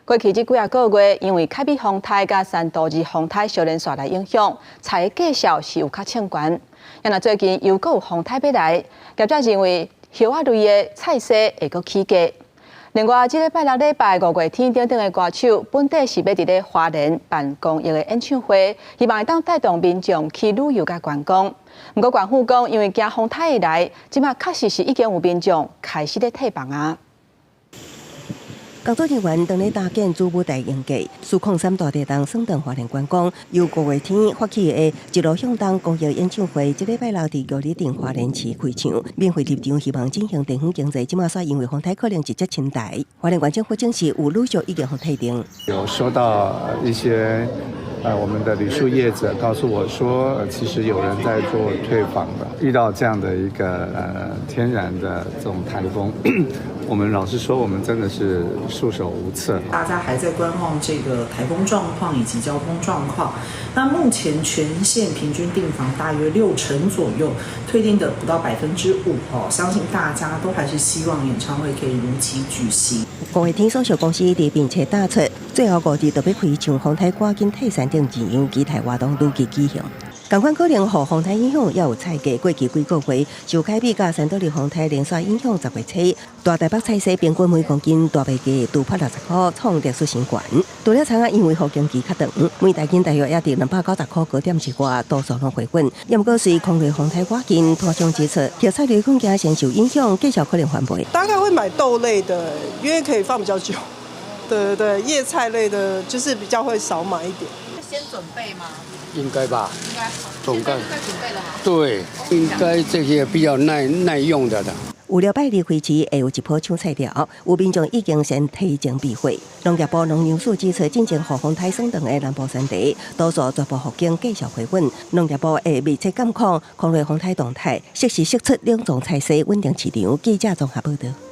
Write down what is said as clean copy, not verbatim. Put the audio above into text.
過去這幾仔個月，因為凱美風颱佮山度日風颱相連紲來影響，菜價數是有較衝懸。啊若最近又閣有風颱欲來，業者認為葉仔類的菜市會閣起價。另外，這禮拜六禮拜五月天等等的歌手，本底是欲佇咧花蓮辦公益的演唱會，希望會當帶動民眾去旅遊佮觀光。毋過，縣府講，因為驚風颱會來，這馬確實是已經有民眾開始咧退房啊。工作人員當咧搭建主舞台營地，蘇礦山大地動算轉花蓮觀光，由五月天發起的一路向東公益演唱會，這禮拜六佇玉里鎮花蓮市開場，免費入場，希望振興地方經濟。這馬煞因為風颱可能直接遷台，花蓮縣政府證實有陸續已經予退訂。有收到一些我們的旅宿業者告訴我說，其實有人在做退房的。遇到這樣的一個天然的這種颱風，我們老實說，我們真的是束手無策。大家還在觀望這個颱風狀況以及交通狀況。那目前全縣平均訂房大約6成左右，退訂的不到5%哦。相信大家都還是希望演唱會可以如期舉行。五月天所屬公司佇並且打出，最後五日就欲開唱，風颱趕緊退散等字樣，期待活動如期舉行。仝款可能予風颱影響，也有菜價過去幾個月受凱美佮山多日風颱連續影響，10月初大台北菜市平均每公斤大白價突破60塊，創歷史新高。除了葱仔因為復耕期較長，每大斤大約也佇290塊高點之外，多數攏回穩。毋過隨空氣風颱倚近，攤商指出，葉菜類恐驚先受影響，繼續可能翻倍。大概會買豆類的，因為可以放比較久。對對對，葉菜類的，就是比較會少買一點。先準備嗎？應該吧，應該，總該現在準備了嗎？對，應該這些比較耐用的的。預料拜二開始會有一波搶菜潮，有民眾已經先提前備貨。農業部農糧署指出，進前予風颱損斷的南部山地，多數全部復耕繼續回穩。農業部會密切監控空落風颱動態，適時釋出冷藏菜市穩定市場。記者綜合報導。